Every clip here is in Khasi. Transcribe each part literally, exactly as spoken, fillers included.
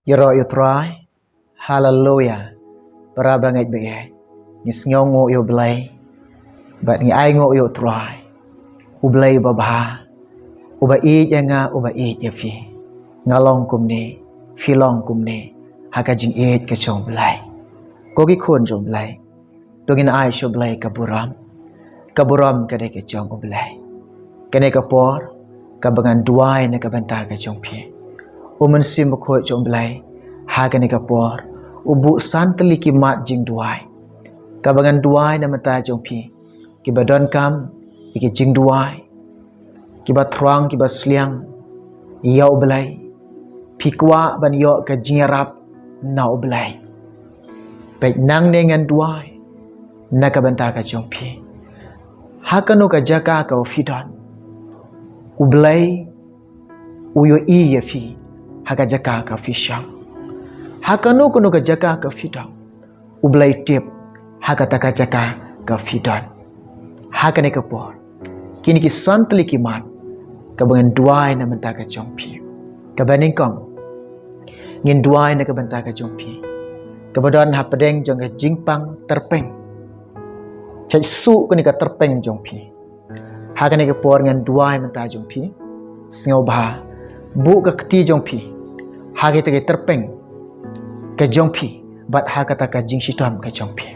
Ïaroh ïa u Trai. Haleluya. Para bangeit ba ïeit, ngi sngewnguh ïa u Blei bad ngi ainguh ïa u Trai, u Blei uba bha, uba ïeit ïa nga, uba ïeit ïa phi. Nga long kumne, phi long kumne, ha ka jingïeit ka jong u Blei. Ko ki khun jong u Blei, to ngin ai sha u Blei ka burom. Ka burom ka dei ka jong u Blei. Kane ka por kaba ngan duwai na ka bynta ka jong phi, u Mynsiem Bakhuid jong u Blei, ha kane ka por u buh san tylli ki mat jingduwai kaba ngan duwai na bynta jong phi, kiba donkam ïa ki jingduwai, kiba thrang, kiba sliang ïa u Blei. Phi kwah ban ïoh ka jingïarap na u Blei? Peit, nangne ngan duwai na ka bynta ka jong phi. Ha kano ka jaka kaba phi don, u Blei u ïohi ïa phi ha ka jaka kaba phi shong. Ha kano kano ka jaka kaba phi don, u Blei u tip ha kata ka jaka kaba phi don. Ha kane ka por, kine ki san tylli ki mat kaba ngan duwai na bynta ka jong phi. Kaba nyngkong, ngin duwai na ka bynta ka jong phi kaba don hapdeng jong ka jingpang tyrpeng. Shait suh kane ka tyrpeng jong phi. Ha kane ka por ngan duwai na bynta jong phi. Sngewbha buh ka kti jong phi ha kita ki tyrpeng ka jong phi bad ha kata ka jingshitom ka jong phi.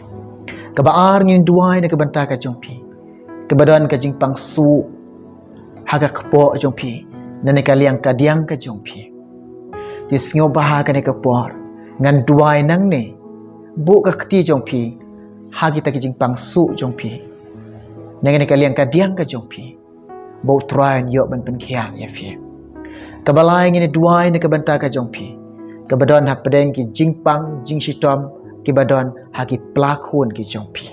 Kaba ar, ngin duwai na ka bynta ka jong phi kaba don ka jingpang suh ha ka kpoh jong phi, na kane ka liang ka diang ka jong phi. Te sngewbha ha kane ka por ngan duwai nangne, buh ka kti jong phi ha kita ki jingpang suh jong phi, na kane ka liang ka diang ka jong phi, ba u Trai un ïoh ban pynkhiah ïa phi. Kaba lai, ngin duwai na ka bynta ka jong phi kaba don hapdeng ki jingpang jingshitom kiba don ha ki pla khun ki jong phi.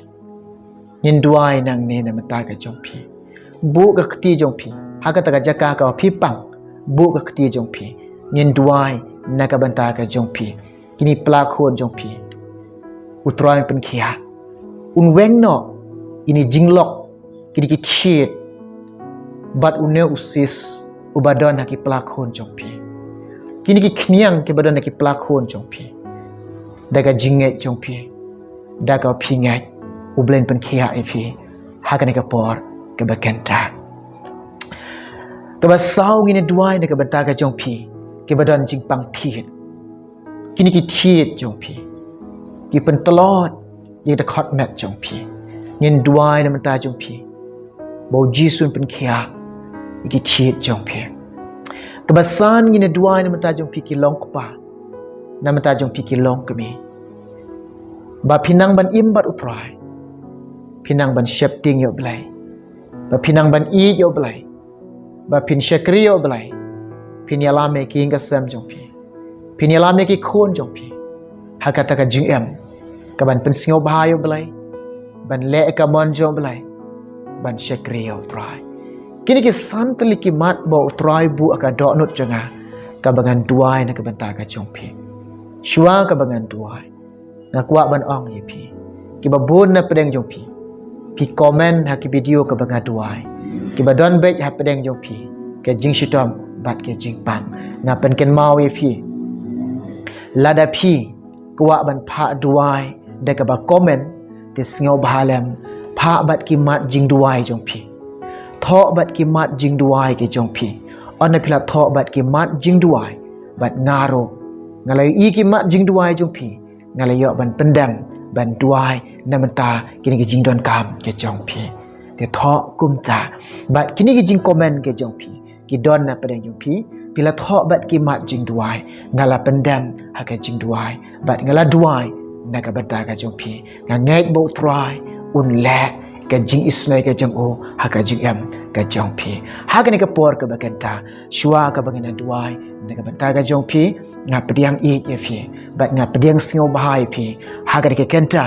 Ngin duwai nangne na bynta ka jong phi. Buh ka kti jong phi ha kata ka jaka kaba phi pang. Buh ka kti jong phi. Ngin duwai na ka bynta ka jong phi. Kine pla khun jong phi, u Trai un pynkhiah, un weng noh ïa kine jinglok, kine ki thied bad une u sis uba don ha ki pla khun jong phi, kine ki khñiang kiba don ha ki pla khun jong phi. Da ka jingngeit jong phi, da kaba phi ngeit, u Blei un pynkhiah ïa phi ha kane ka por kaba kynta. Kaba saw, ngin duwai na ka bynta ka jong phi kiba don jingpang thied. Kine ki thied jong phi ki pyntlot ïa ka dkhot met jong phi. Ngin duwai na bynta jong phi ba u Jisu un pynkhiah ïa ki thied jong phi. Kaba san, ngin duwai na bynta jong phi ki longkpa, na bynta jong phi ki longkmie, ba phin nang ban im bad u Trai, phin nang ban sheptieng ïa u Blei, ba phin nang ban ïeit ïa u Blei, ba phin shakri ïa u Blei, phin ïalam ïa ki ïing ki sem jong phi, phin ïalam ïa ki khun jong phi ha kata ka jingim kaban pynsngewbha ïa u Blei, ban leh ïa ka mon jong u Blei, ban shakri ïa u Trai. Kine ki san tylli ki mat ba u Trai u buh ha ka dohnud jong nga kaba ngan duwai na ka bynta ka jong phi. Shuwa kaba ngan duwai, nga kwah ban ong ïa phi, kiba bun na pdeng jong phi, phi comment ha ki video kaba nga duwai, kiba don beit ha pdeng jong phi ka jingshitom bad ka jingpang. Nga pynkynmaw ïa phi, lada phi kwah ban phah duwai da kaba comment, te sngewbha lem, phah bad ki mat jingduwai jong phi. Thoh bad ki mat jingduwai ki jong phi. Ynda phi la thoh bad ki mat jingduwai, bad nga ruh nga la ïohi ki mat jingduwai jong phi, nga la ïoh ban pyndem ban duwai na bynta kine ki jingdonkam ki jong phi. Te thoh kumta bad kine ki jingcomment ki jong phi, ki don na pdeng jong phi, phi la thoh bad ki mat jingduwai, nga la pyndem ha ka jingduwai bad nga la duwai na ka bynta ka jong phi. Nga ngeit ba u Trai un leh ka jingisynei ka jong u ha ka jingim ka jong phi. Ha kane ka por kaba kynta, shuwa kaba ngan duwai na ka bynta ka jong phi, nga pdiang ïeit ïa phi bad nga pdiang sngewbha ïa phi ha kane ka kynta,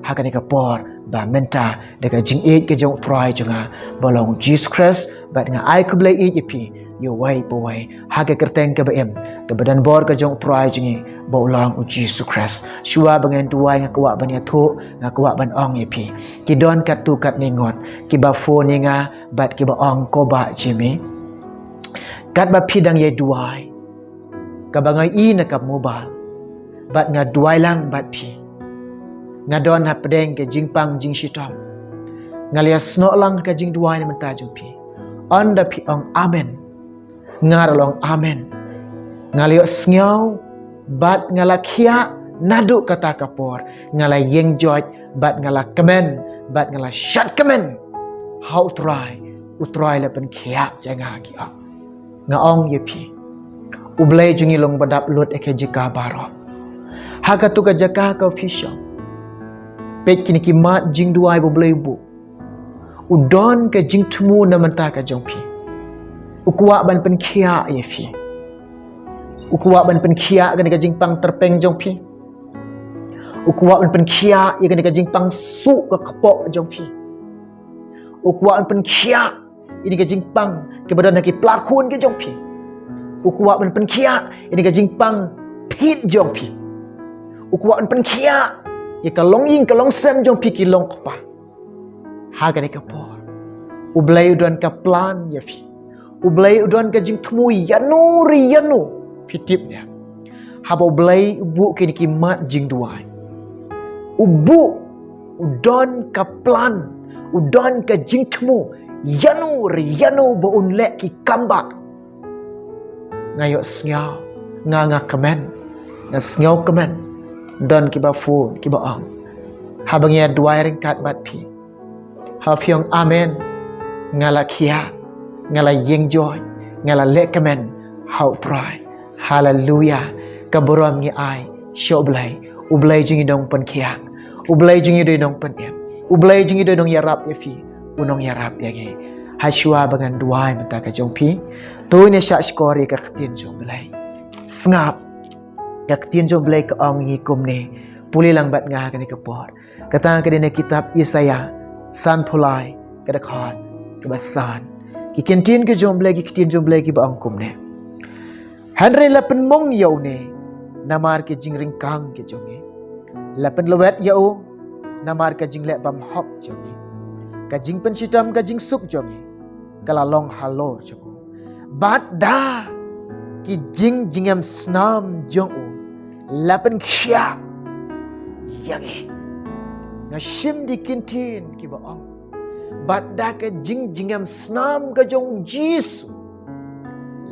ha kane ka por ba mynta, da ka jingïeit ka jong u Trai jong nga ba long u Jisu Khrist, bad nga ai khublei ïeit ïa phi ïa uwei pa uwei ha ka kyrteng kaba im, kaba don bor ka jong u Trai jong ngi ba u long u Jisu Khrist. Shuwa ba ngan duwai, nga kwah ban ïathuh, nga kwah ban ong ïa phi, ki don katto katne ngut kiba phone ïa nga bad kiba ong, ko Bah Jimmy, katba phi dang ïai duwai, kaba nga ïohi na ka mobile, bad nga duwai lang bad phi. Nga don hapdeng ka jingpang jingshitom. Nga la ïasnoh lang ka jingduwai na bynta jong phi. Ynda phi ong amen, nga ruh long amen. Nga la ïohsngew bad nga la khiah naduh kata ka por. Nga la ïeng joit bad nga la kmen bad nga la shad kmen ha U Trai. U Trai la pynkhiah ïa nga, ki ong. Nga ong ïa phi, U Blei jong ngi long ba dap lut ïa ka jaka baroh. Ha katu ka jaka ka office, peit kine ki mat jingduwai ba U Blei u buh. U don ka jingthmu na bynta ka jong phi. U kwah ban pynkhiah ïa phi. U kwah ban pynkhiah ïa kane ka jingpang tyrpeng jong phi. U kwah ban pynkhiah ïa kane ka jingpang suh ka kpoh jong phi. U kwah ban pynkhiah ïa kane ka jingpang kaba don ha ki plakhun ki jong phi. U kwah ban pynkhiah ïa kane ka jingpang thied jong phi. U kwah ban pynkhiah ïa ka longïing ka longsem jong phi ki long kpa. Ha kane ka por, U Blei u don ka plan ïa phi. U Blei u don ka jingthmu ïano re ïano, phi tip ne? Haba U Blei u buh kine ki mat jingduwai, u buh, u don ka plan, u don ka jingthmu ïano re ïano ba un leh ki kam ba. Nga ïohsngew, nga, nga kmen, nga sngew kmen. Don kiba phone, kiba ong, haba nga ïa duwai ryngkat bad phi, haba phi ong amen, nga la khiah, nga la ïeng joit, nga la leh kmen ha U Trai. Haleluya. Ka burom ngi ai sha U Blei. U Blei jong ngi u nongpynkhiah. U Blei jong ngi u nongpynim. U Blei jong ngi u nongïarap ïa phi. U nongïarap ïa ngi. Hashwa ba ngan duwai mynta ka jong phi, to ngin ïa shah shkor ïa ka ktien jong U Blei. Sngap, ka ktien jong U Blei ka ong ïa ngi kumne. Pule lang bad nga ha kane ka por. Kata ka dei na kitab Isaïah sanphew lai, ka dkhot kaba san. Ki ktien ka jong U Blei, ki ktien jong U Blei kiba ong kumne. Hynrei la pynmong ïa une namar ki jingryngkang ki jong ngi. La pynlwet ïa u namar ka jingleh bymhok jong ngi. Ka jingpynshitom ka jingsuk jong ngi ka la long halor jong u. Bad da ki jingjngem snam jong u la pynkhiah ïa ngi. Nga shim da ki ktien kiba ong, bad da ka jingjngem snam ka jong U Jisu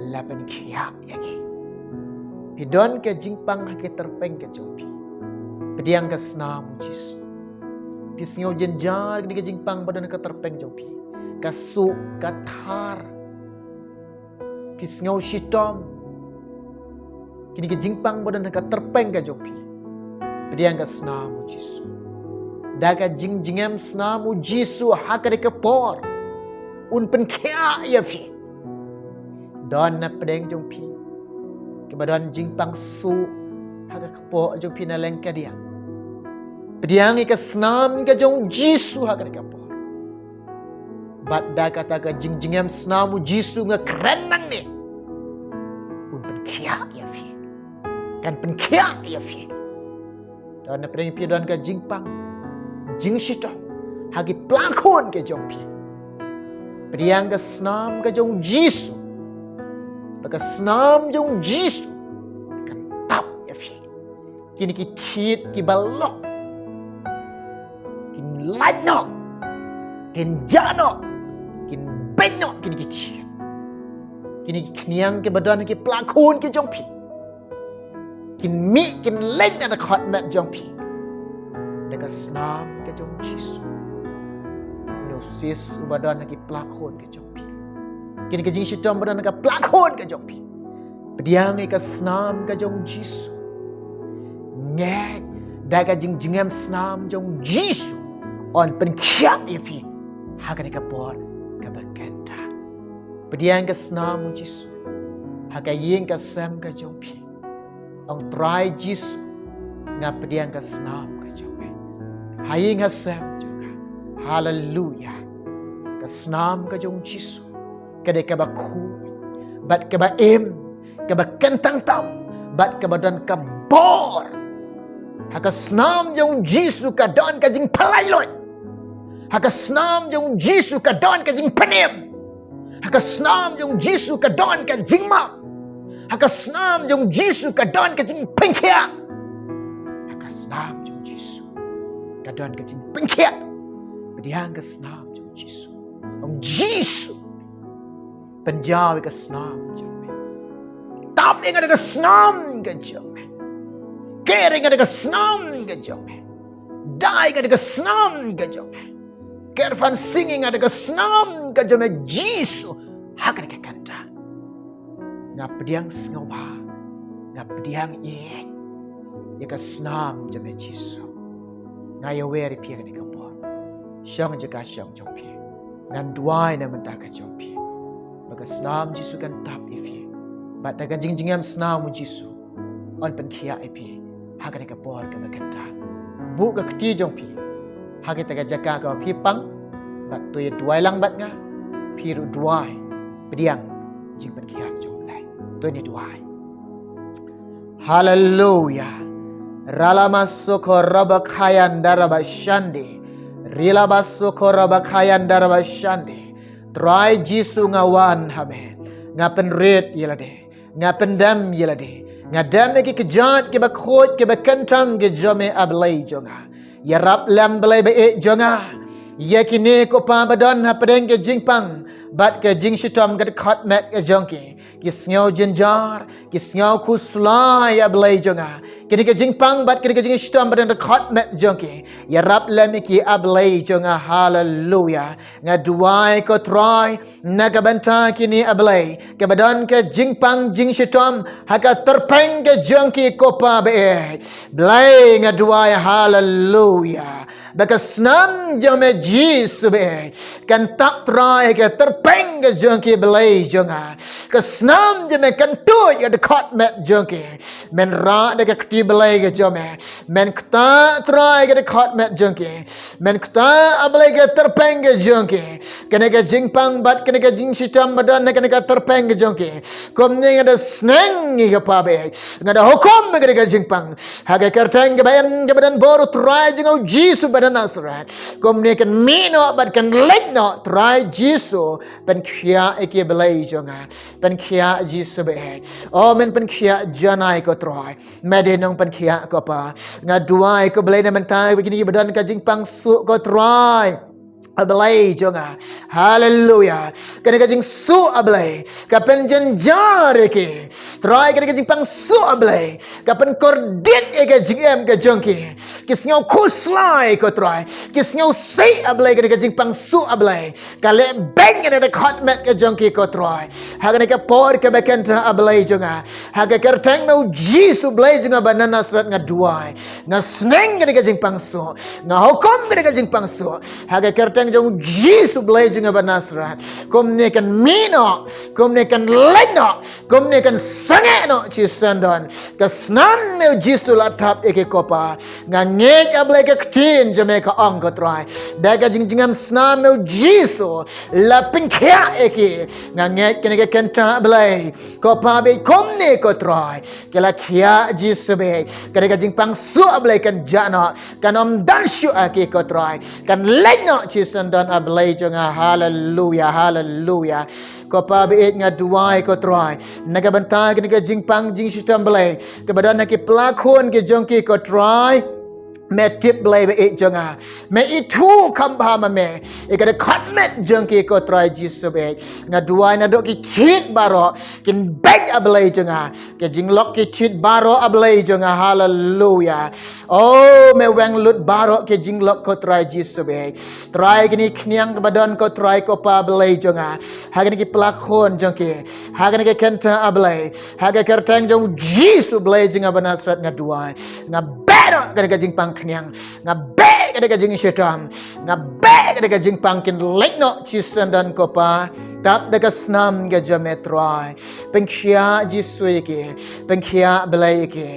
la pynkhiah ïa ngi. Phi don ka jingpang ha ka tyrpeng ka jong phi. Pdiang ka snam U Jisu. Phi sngew jynjar kane ka jingpang ba don ha ka tyrpeng jong phi. Ka suk, ka thar. Phi sngew shitom. Kine ki jingpang ba don ha ka tyrpeng ka jong phi. Pdiang ka snam U Jisu. Da ka jingjngem snam U Jisu ha kane ka por, un pynkhiah ïa phi. Don na pdeng jong phi kiba don jingpang suk ha ka kpoh jong phi na lyngkadiang. Pdiang ïa ka snam ka jong U Jisu ha kane ka por. Bad da kata ka jingjngem snam U Jisu nga kren nangne, un pynkhiah ïa phi. Kan pynkhiah ïa phi. Don na pdeng phi don ka jingpang, jingshitom ha ki plakhun ki jong phi. Pdiang ka snam ka jong U Jisu. Ba ka snam jong U Jisu kan tap ïa phi. Kine ki thied kiba lok kin lait noh, kin jah noh, kin beit noh kine ki thied. Kine ki khñiang kiba don ha ki plakhun ki jong phi kin mih, kin leit na ka dkhot met jong phi. Da ka snam ka jong U Jisu. Une u sis uba don ha ki plakhun ka jong phi. Kine ki jingshitom ba don ha ki plakhun ka jong phi. Pdiang ïa ka snam ka jong U Jisu. Ngeit da ka jingjngem snam jong U Jisu un pynkhiah ïa phi ha kane ka por kaba kynta. Pdiang ka snam U Jisu ha ka ïing ka sem ka jong phi. Ong, Trai Jisu, nga pdiang ka snam ka jong me ha ïing ha sem jong nga. Haleluya. Ka snam ka jong U Jisu ka dei kaba khuid bad kaba im, kaba kyntang tam bad kaba don ka bor. Ha ka snam jong U Jisu ka don ka jingpynlait luid. Ha ka snam jong U Jisu ka don ka jingpynim. Ha ka snam jong U Jisu ka don ka jingmap. Ha ka snam jong u Jisu ka don ka jingpynkhiah. Ha ka snam jong u Jisu ka don ka jingpynkhiah. Pdiang ka snam jong u Jisu. Ong Jisu, pynjaw ïa ka snam jong me. Tap ïa nga da ka snam ka jong me. Ker ïa nga da ka snam ka jong me. Dai ïa nga da ka snam ka jong me. Kyrpad sing ïa nga da ka snam ka jong me Jisu. Ha kane ka kynta nga pdiang sngewbha, nga pdiang ïeit ïa ka snam jong me Jisu. Nga ïawer ïa phi ha kane ka por. Shong jaka shong jong phi. Ngan duwai na bynta ka jong phi ba ka snam Jisu kan tap ïa phi. Bad da ka jingjngem snam u Jisu un pynkhiah ïa phi ha kane ka por kaba kynta. Buh ka kti jong phi ha kita ka jaka kaba phi pang bad to ïa duwai lang bad nga. Phi ruh duwai, pdiang jingpynkhiah jong u Blei. To ïa duwai. Haleluya. Ralamasoko rabakhayan darabashande. Rilabasoko rabakhayan darabashande. Trai Jisu, nga wan ha me. Nga pynrit ïa lade. Nga pyndem ïa lade. Nga dem ïa ki kjat kiba khuid kiba kyntang ki jong me, A Blei jong nga. Ïarap lem, Blei ba ïeit jong nga, ïa kine ko Pa ba don hapdeng ka jingpang bad ka jingshitom, ka dkhot met ka jong ki. Ki sngew jynjar, ki sngew khuslai, A Blei jong nga. Kine ka jingpang bad kine ka jingshitom ba don ha dkhot met jong ki, ïarap lem ïa ki, A Blei jong nga. Haleluya. Nga duwai ko Trai, na ka bynta kine, A Blei, kiba don ka jingpang jingshitom ha ka tyrpeng ka jong ki ko Pa ba ïeit. Blei, nga duwai, haleluya, ba ka snam jong me Jisu ba ïeit kan tap, Trai, ha ka tyrpeng ka jong ki, Blei jong nga. Ka snam jong me kan tuid ïa ka dkhot met jong ki. Men rah da ka kti, Blei, ka jong me. Men ktah, Trai, ka dkhot met jong ki. Men ktah, A Blei, ka tyrpeng ka jong ki. Kane ka jingpang bad kane ka jingshitom ba don ha kane ka tyrpeng ka jong ki. Kumne nga da sneng ïa ka, Pa ba ïeit. Nga da hukum ïa kane ka jingpang ha ka kyrteng kaba im kaba don bor, Trai jong nga, u Jisu ba na Nasareth. Kumne kan mih noh bad kan leit noh, Trai Jisu. Pynkhiah ïa ki, Blei jong nga. Pynkhiah, Jisu ba ïeit. O, men pynkhiah janai ko Trai. Me dei nongpynkhiah ko Pa. Nga duwai ko Blei na bynta kine kiba don ka jingpang suk ko Trai, A Blei jong nga. Haleluya. Kane ka jingsuk, A Blei, ka pynjynjar ïa ki. Trai, kane ka jingpang suk, A Blei, ka pynkordit ïa ka jingim ka jong ki. Ki sngew khuslai ko Trai. Ki sngew sih, A Blei, kane ka jingpang suk, A Blei, ka leh beiñ ïa ka dkhot met ka jong ki ko Trai. Ha kane ka por kaba kynta, A Blei jong nga, ha ka kyrteng me u Jisu, Blei jong nga, ba na Nasareth, nga duwai. Nga sneng kane ka jingpang suk. Nga hukum kane ka jingpang suk ha ka kyrteng jong u Jisu, Blei jong nga, ba na Nasareth. Kumne kan mih noh. Kumne kan leit noh. Kumne kan sangeh noh shisyndon. Ka snam me u Jisu la tap ïa ki ko Pa. Nga ngeit, A Blei, ka ktien jong me ka ong ko Trai, da ka jingjngem snam me u Jisu la pynkhiah ïa ki. Nga ngeit kane ka kynta, A Blei, ko Pa ba ïeit, kumne ko Trai, ki la khiah, Jisu ba ïeit. Kane ka jingpang suk, A Blei, kan jah noh. Kan ym don shuh ha ki ko Trai. Kan leit noh shisyndon, A Blei jong nga. Haleluya, haleluya. Ko Pa ba ïeit, nga duwai ko Trai, na ka bynta kane ka jingpang jingshitom, Blei, kaba don ha ki pla khun ki jong ki ko Trai. Me tip, Blei ba ïeit jong nga. Me ithuh kham bha ma me ïa ka dkhot met jong ki ko Trai Jisu ba ïeit. Nga duwai naduh ki thied baroh kin beit, A Blei jong nga. Ki jinglok ki thied baroh, A Blei jong nga. Haleluya. O, me weng lut baroh ki jinglok ko Trai Jisu ba ïeit. Trai, kine khñiang kaba don ko Trai, ko Pa, Blei jong nga, ha kine ki pla khun jong ki, ha kine ki kynta, A Blei, ha ka kyrteng jong u Jisu, Blei jong nga, ba na Nasareth, nga duwai. Nga beh noh kane ka jingpang khñiang. Nga beh kane ka jingshitom. Nga beh kane ka jingpang, kin leit noh shisyndon ko Pa. Tap da ka snam ka jong me Trai. Pynkhiah Jisu ïa ki. Pynkhiah Blei ïa ki.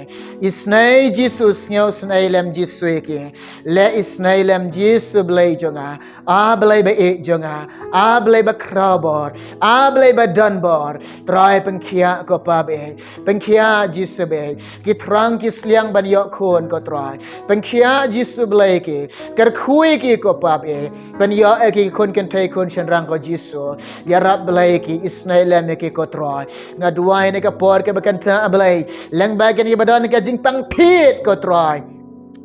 Isynei Jisu, sngewsynei lem Jisu ïa ki. Leh isynei lem Jisu Blei jong nga. A Blei ba ïeit jong nga. A Blei ba khraw bor. A Blei ba don bor. Trai pynkhiah ko Pa ba ïeit. Pynkhiah Jisu ba ïeit. Ki thrang ki sliang ban ïoh khun ko Trai. Pynkhiah Jisu Blei ïa ki. Kyrkhu ïa ki ko Pa ba ïeit. Pynïoh ïa ki khun kynthei khun shynrang ko Jisu. Ïa Ïarap Blei ïa ki, isynei lem ïa ki ko Trai. Nga duwai ha kane ka por kaba kynta A Blei, lyngba kine kiba don ha ka jingpang thied ko Trai,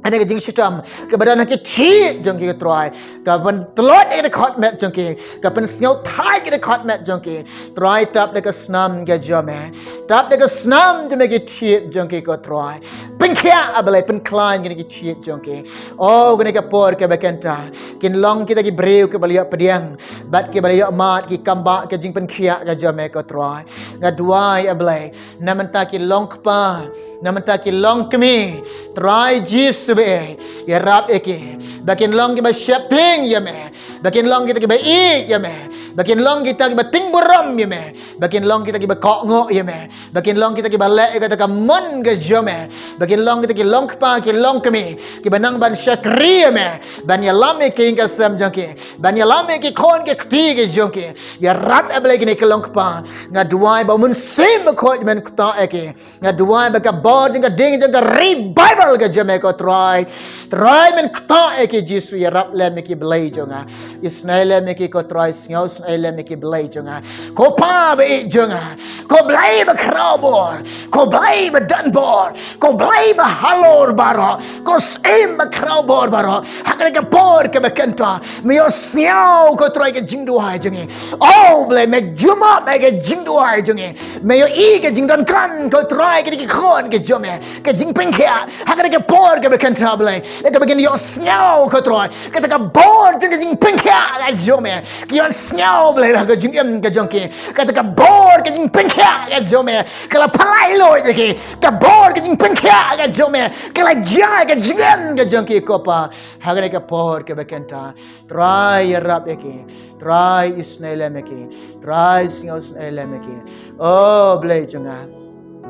ha kane ka jingshitom, kaba don ha ki thied jong ki ko Trai, ka pyntlot ïa ka dkhot met jong ki, ka pynsngewthuh ïa ka dkhot met jong ki. Trai, tap da ka snam ka jong me, tap da ka snam jong me ki thied jong ki ko Trai. Pynkhiah A Blei, pynkhlaiñ kine ki thied jong ki. O, ha kane ka por kaba kynta, kin long kita ki briew kiba la ïoh pdiang bad kiba la ïoh mad, ki kam ba ka jingpynkhiah ka jong me ko Trai. Nga duwai A Blei, na mynta ki long kpa, na mynta ki long kmie, Trai Jisu ba ïeit, ïarap ïa ki, ba kin long kiba sheptieng ïa me, ba kin long kita kiba ïeit ïa me, ba kin long kita kiba tieng burom ïa me, ba kin long kita kiba kohnguh ïa me, ba kin long kita kiba leh ïa kata ka mon ka jong me, ba kin long kita ki long kpa ki long kmie kiba nang ban shakri ïa me, ban ïalam ïa ki ïing ka sem jong ki, ban ïalam ïa ki khun ki kti ki jong ki. Ïarap A Blei kine ki long kpa. Nga duwai ba U Mynsiem Bakhuid men ktah ïa ki. Nga duwai ba ka bor jong ka ding jong ka revival ka jong me ko Trai, Trai men ktah ïa ki Jisu. Ïarap lem ïa ki Blei jong nga, isynei lem ïa ki ko Trai, sngewsynei lem ïa ki Blei jong nga. Ko Pa ba ïeit jong nga, ko Blei ba khraw bor, ko Blei ba don bor, ko Blei ba halor baroh, ko Syiem ba khraw bor baroh, ha kane ka por kaba kynta me ïohsngew ko Trai ka jingduwai jong ngi. O Blei, me jubab ïa ka jingduwai jong ngi. Me ïohi ka jingdonkam ko Trai kine ki khun ki jong me, ka jingpynkhiah ha kane ka por kaba kynta Blei, ïa kaba kin ïohsngew ko Trai kata ka bor jong ka jingpynkhiah ka jong me. Ki ïohsngew Blei ha ka jingim ka jong ki, kata ka bor ka jingpynkhiah ka jong me ka la pynlait lut ïa ki. Ka bor ka jingpynkhiah ka jong me ka la jia ka jingim ka jong ki ko Pa, ha kane ka por kaba kynta. Trai, ïarap ïa ki. Trai, isynei lem ïa ki. Trai, sngewsynei lem ïa ki. O Blei jong nga,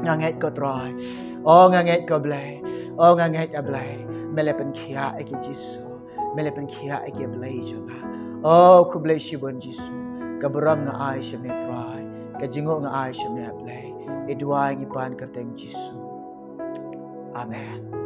nga ngeit ko Trai. O nga ngeit ko Blei. O nga ngeit A Blei, me la pynkhiah ïa ki Jisu. Me la pynkhiah ïa ki Blei jong nga. O khublei shibun Jisu. Ka burom nga ai sha me Trai, ka jingnguh nga ai sha me A Blei. Ngi duwai ngi pan kyrteng Jisu. Amen.